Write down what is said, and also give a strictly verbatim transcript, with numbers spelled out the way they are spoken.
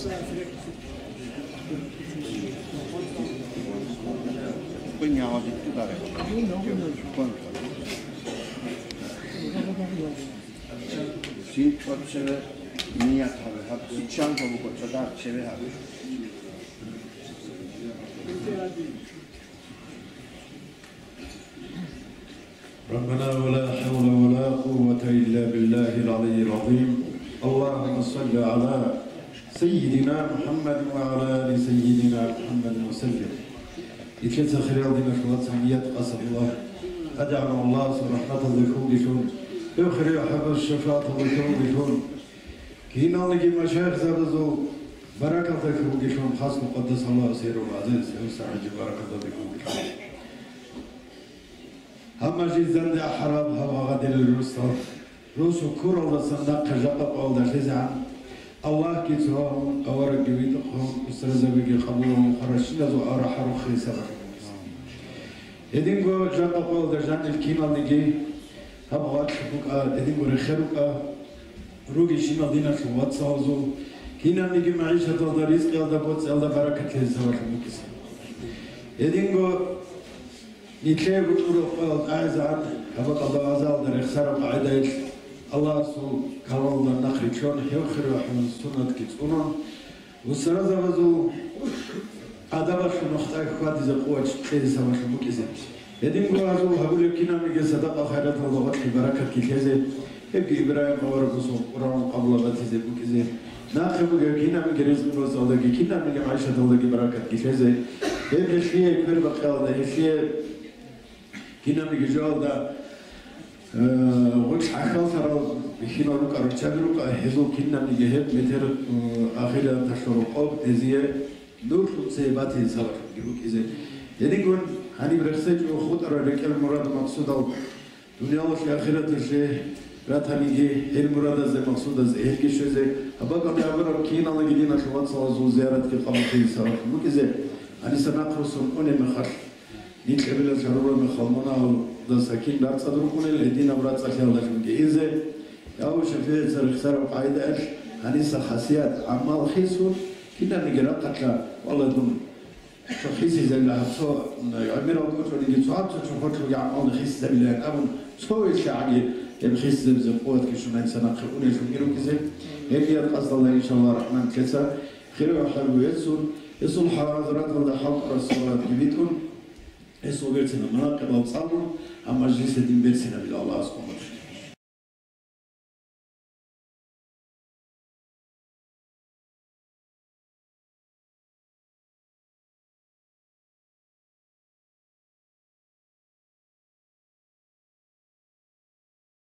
Син цӀар чеве ният гьабе, гьаб, сиччан гьабуго, цӀар чеве гьабе. ربنا ولا حول ولا قوة إلا بالله العلي العظيم. اللهم صل على سيدنا محمد وعلى آل سيدنا محمد وسلم. Итлъица хириял диналъул вацал ният къасабулла. ТӀадегӀанав Аллагьасул рахӀматалда хьулгилъун, гьев хирияв хӀабас шафааталда хьулгилъун, киналниги машайихзабазул баракалда хьулгилъун, хас мукъаддас Аллагьас гьерун гӀадин, гьев сахӀаджи баракалда хьулгилъун. Гьаб мажлис данде ахӀараб гьаб гьагъадирал росдал, росу ккуралдасан нахъе жакъа къоялда лъезегӀан, Аллагьги цо гьавун, аварагги витӀухъун, устарзабиги къабулавун, къаращиназул аврагьарухъе сабаблъун. Гьединго жакъа къоялда жанил киналниги гьаб гъвакь букӀа, гьединго рехе рукӀа, ругищинал диналъул вацалазул, кинабниги магӀишаталда, ризкъиялда, боцӀиялда баракат лъезе сабаблъун букӀизе. Гьединго Нилъее гьучӀураб къоял тӀагӀизегӀан гьаб бакӀалда вагӀзаялда рехсараб къагӀидаялъ Аллагьасул каламалда нахърилълъун, гьев хирияв хӀалалъ суннатги цӀунун, устарзабазул адабалъул нухда хьвадизе къуват кьезе сабаблъун букӀизе. Гьединго гьазул гьабулеб кинабниги садакъа-хайраталда гъоркье баракатги лъезе, гьебги Ибрагьим аварагасул Къуръан къабулаб батизе букӀизе, нахъе бугеб кинабниги ризкъи-боцӀиялдаги, кинабниги магӀишаталдаги баракатги лъезе, гьеб гьелъие квербакъиялда, гьелъие кинабниги жоялда, э, гъучӀ гӀахьаллъарал бихьинал рукӀа, руччаби рукӀа, гьезул кинабниги гьеб метер, э, ахираталъул рокъоб гьезие нурлъун цее батизе сабаблъунги букӀизе. Гьединго гьаниб рехсечӀого хутӀарал рекӀел мурад-максудал, дуниялалъе, ахираталъе ратаниги, гьел мурадазде, максудазде гьелги щвезе, гьаб бакӀалде абураб киналниги диналъул вацалазул зияратги къабуллъизе сабаблъун букӀизе, гьаниса нахъ руссун унеб мехалъ, нилъ гьебилалъ гьарураб мехалъ мунагьалдаса кин рацӀцӀад рукӀунел, гьединаб рацӀцӀалъиялдалъунги изе, я ва шафигӀица рехсараб къагӀидаялъ гьаниса хасият, гӀамал хисун, кинабниги рахъалъа, валлагь, дун Цо хисизабила гьаб, цо гӀемерал кӀочӀониги цо гьаб, цо чорхолъуги гӀамални хисизабилаян абун, цо вилълъагӀаги гьеб хисизабизе къуватги щун гьаниса нахъе унеллъунги рукӀизе. Гьеб ният къасдалда, иншаллагь рахӀман, лъеца хирияв хӀалбу гьесун, гьесул хӀаразраталда хӀалтӀараб суратги битӀун, гьесул берцинаб манакъибал цӀалун, гьаб мажлис гьедин берцинабила Аллагьас къумат.